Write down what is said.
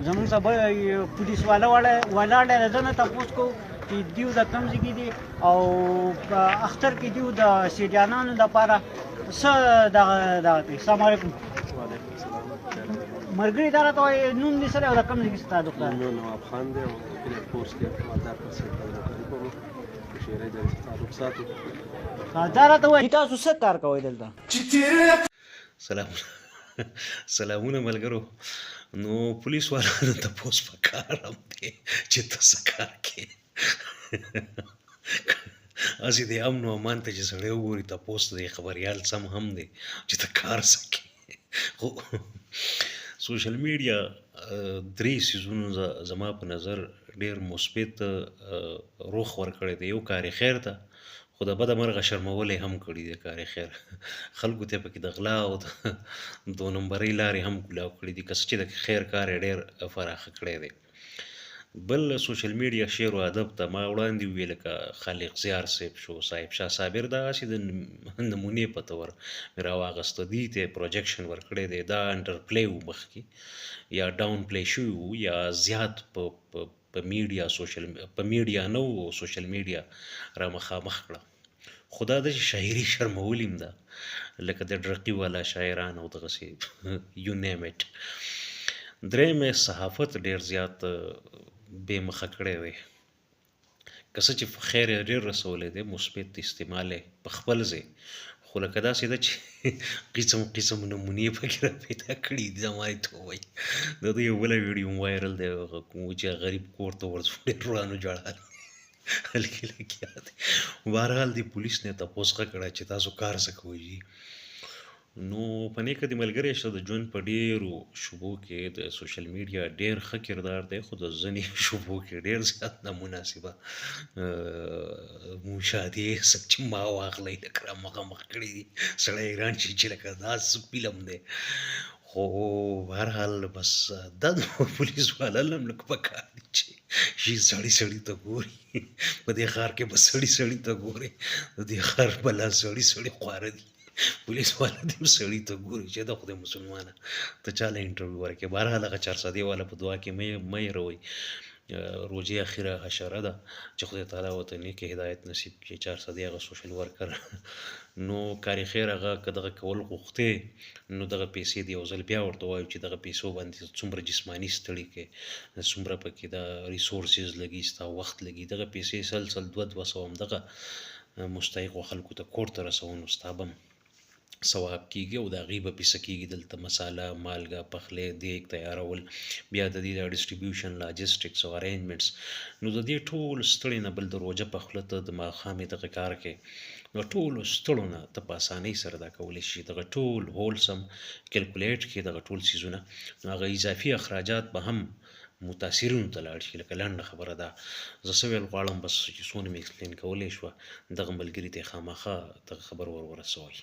زمونږ سره پولیس والا ولاړ دی، د ده نه تپوس کوو چې دیو د کوم ځای کې دي او په اختر کې دیو د سیډیانانو دپاره څه دغه دغه کوي. السلام علیکم. ملګري، دا راته وایي، نوم دې څه دی او د کوم ځای کې تعلق لري؟ نوم نواب خان دی او کلیر کورس کې مالدار پر سیټ باندې نوکري کوم، شیرې د تعلق ساتو. دا راته وایي، تاسو څه کار کوئ دلته؟ سلام، سلامونه ملګرو. نو پولیس والا نه تپوس پکار هم دی چې ته څه کار کې. هسې د امن او امان ته چې سړی وګوري، تپوس دی خبریال سم هم دی چې ته کار څه کې. خو سوشل میډیا درې څیزونو زما په نظر ډېر مثبت رخ ورکړی دی. یو کار خیر ته، خو د بده مرغه شرمولی هم کړي دی. کار خیر خلکو ته پکې د غلا او د دو نمبرۍ لارې هم کولاو کړي دي، که څه چې د خیر کار یې ډېر فراخه کړی دی. بل سوشل میډیا شعر او ادب ته، ما وړاندې وویل، لکه خالق زیار صاحب شو، صاحب شاه صابر، دا هسې د نمونې په طور مې راواغسته، دوی ته projection ورکړی دی. دا under play و مخکې، یا down play شوي وو، یا زیات په میډیا سوشل په میډیا نه وو، سوشل میډیا را مخامخ کړه. خو دا ده چې شاعري شرمولي هم ده، لکه د ډرقي والا شاعران او دغسې you name it. درېیم یې صحافت ډېر زیات بې مخه کړی دی، که څه چې خیر یې ډېر رسولی دی، مثبت استعمال یې په خپل ځای، خو لکه داسې ده چې قسم قسم نمونې پکې را پیدا کړي دي. زما یې ته وایي د ده یو بله ویډیو هم viral دی، هغه کوم چې غریب کور ته ورځو، ډېر ورانو ژړل هلکې لګیا دی. بهرحال د پولیس نه تپوس ښه کړه چې تاسو کار څه کوئ. نو په نیکه دې ملګری شه. د ژوند په ډېرو شعبو کې د سوشل میډیا ډېر ښه کردار دی، خو د ځینې شعبو کې ډېر زیات نامناسبه مشاهدې څه چې ما واخلئ لکه را مخامخ کړي دي، سړی حیران شي چې لکه دا څه فلم دی. خو بهرحال بس دا د پولیس والا هم لږ پکار دي چې شي سړي سړي ته ګوري. په دې ښار کې به سړي سړي ته ګوري، د دې ښار بلا سړي سړي خواره دي. پولیس والا دې هم سړي ته ګوري چې د خدای مسلمانه ته چاله انټرویو ورکړې. بهرحال هغه چارسدې والا په دعا کې مه هېروئ. روژې اخیره حشره ده، چې خدای تعالی ورته نیک هدایت نصیب کړي. چارسدې هغه social worker. نو کار خیر هغه که دغه کول غوښتې، نو دغه پیسې دی یو ځل بیا ورته وایو چې دغه پیسو باندې څومره جسماني ستړي کې، څومره پکې دا resources لګي، ستا وخت لګي، دغه پیسې سل سل دوه دوه سوه هم دغه مستحقو خلکو ته کور ته رسوو، نو ستا به هم ثواب کیږي او د هغې به پیسه کیږي. دلته مساله، مالګه، پخلی، دیګ تیارول، بیا د دې د distribution، logistics او arrangements، نو د دې ټول ستړي نه، بل د روژه په خوله ته د ماښامې دغه کار کې، نو ټولو ستړو نه ته په اسانۍ سره دا کولی شي. دغه ټول wholesome calculate کې دغه ټول څیزونه، نو هغه اضافي اخراجات به هم متاثرینو ته لاړ شي. لکه لنډه خبره ده، زه څه ویل غواړم، بس چې څونه مې explain کولی شوه، دغه ملګري ته یې خامخا دغه خبر ور ورسوئ.